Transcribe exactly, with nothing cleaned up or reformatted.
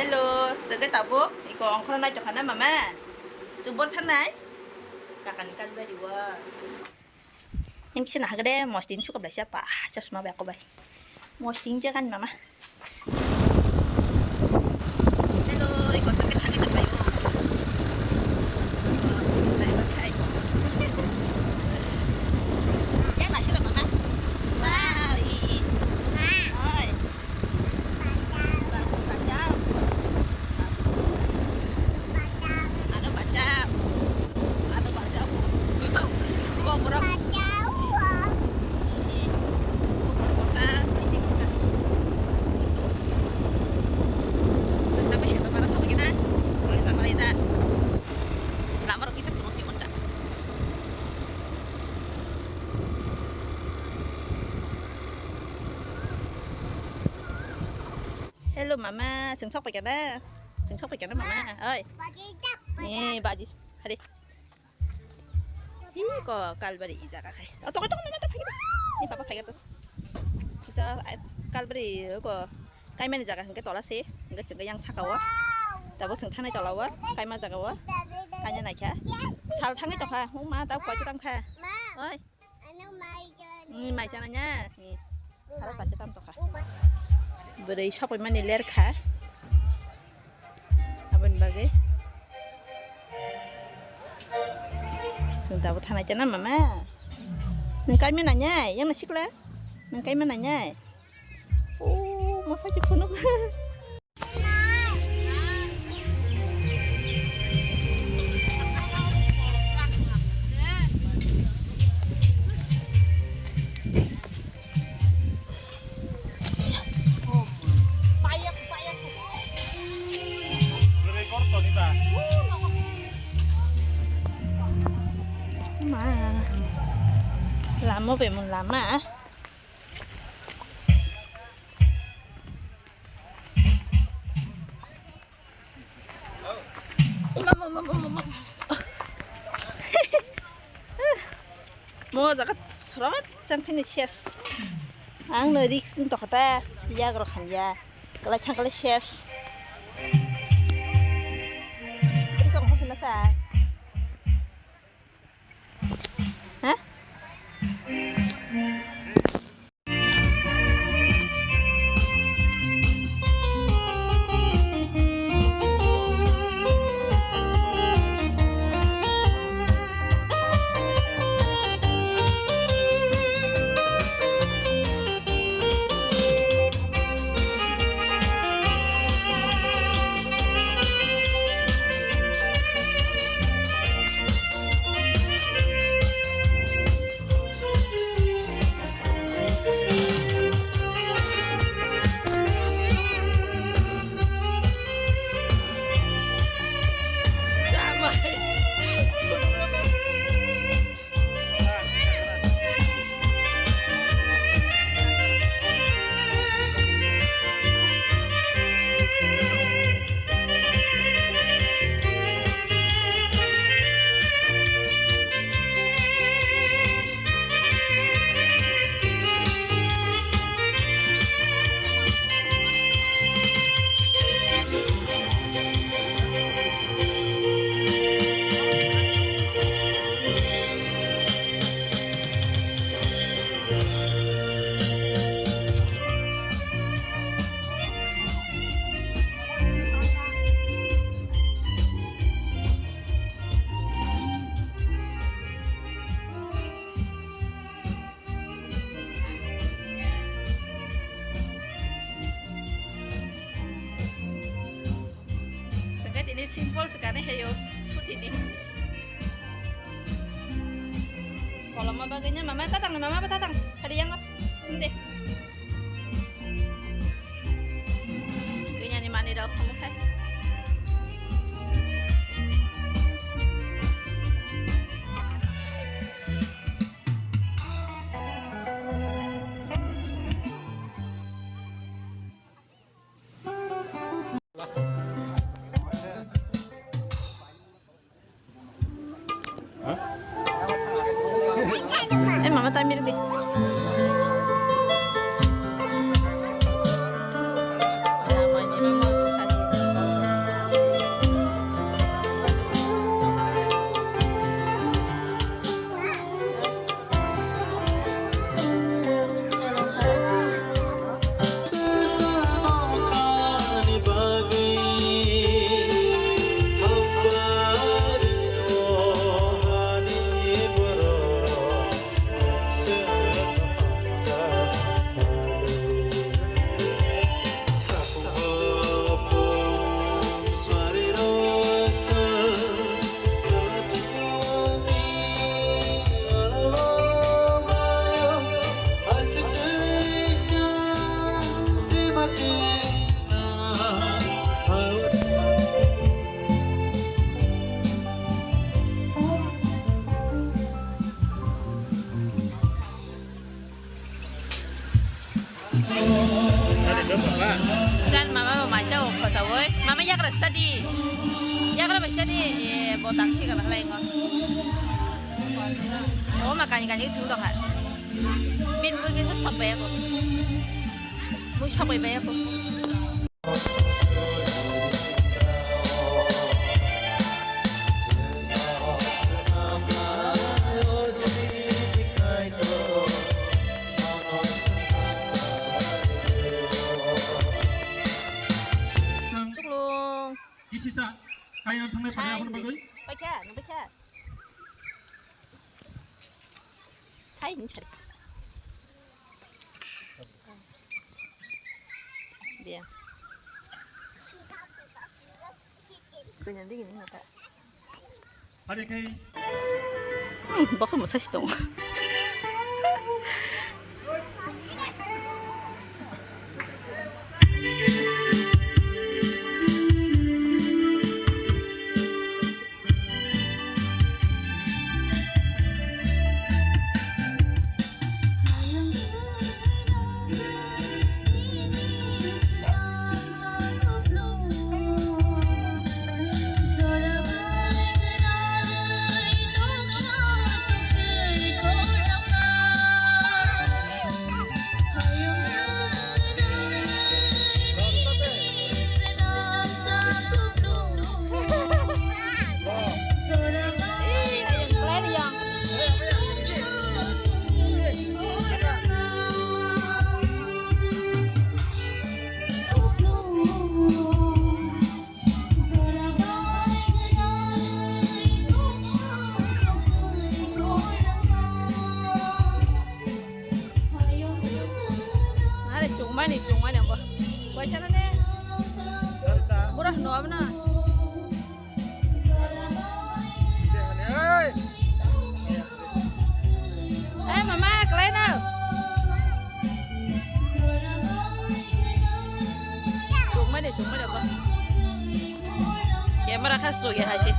Hello, sege tabuk, iko ongkhorna naitokha na mama? Chubor thanai? Kakani kalbari wa. Yang kisa nahagre, mosting suka belasia pa, chasma bai ako bai. Mosting jagan mama. Hello, iko sege thanai tapai. Yang nasi mama? Wow, i, i. Oi. Hello mama, chwng sok paikha na? Chwng sok paikha na mama? Oi. Baji jak paikha. Eh, baji. Hade. Hi ko kalbari i jaga khai. Oh, tong tong mama to phai. Ni papa phai to. Kisa, ah, kalbari ko kaimani jaga hingke tola se, hingke chwng yang saka o. Tabuk chwng thanai tola o, kaima jaga o. Kaina naikha. Sal thangwi tokha. Huma ta koi tang kha. Oi. Ni mai chana nya. Ni sara sakhe tam tokha. Bwrwi sokoi mani ler kha. Aboni bagwi. Chwng tabuk thanai chana mama. Nwng kaimani nanyai, yang na sikla? Nwng kaimani nanyai? Oh, mosa chi phunuk. Ma, lama bemon lama. Mama, mama, mama. Mo jaga srot chang phini ses. Ang no risk ni tokha ta, yak rok hamya. Kalai thang kalai ses. Ri tong khosna sa. Ha? Sengke tini simple sekali heyo suti ni. Koloma bagainya mama tatang, mama apa tatang? Hari yang apa? Nanti. Kayaknya ni mani daw kamu kai. Eh, mama tamir di. Sadi. Yagra bai sadi. E, bo tang si gala halai ngo. O ma kani kani thung dok ha. Bin mui ke sok bai ako. Mui sok bai bai ako. Chuklung. Kisisa, kainan thangnai pare. Hai, aboni bagwi. Paikha, nang paikha. Hai, nang chari. Dia. Kainan digi nang mata. Hari kai. Hmm, bakal masa sitong. Nare chungmani, chungmani abo. Kaisa na ne? Bura hino abo na. Hey, mama, kalai na. Chungmani, chungmani abo. Camera kha sugi hai se.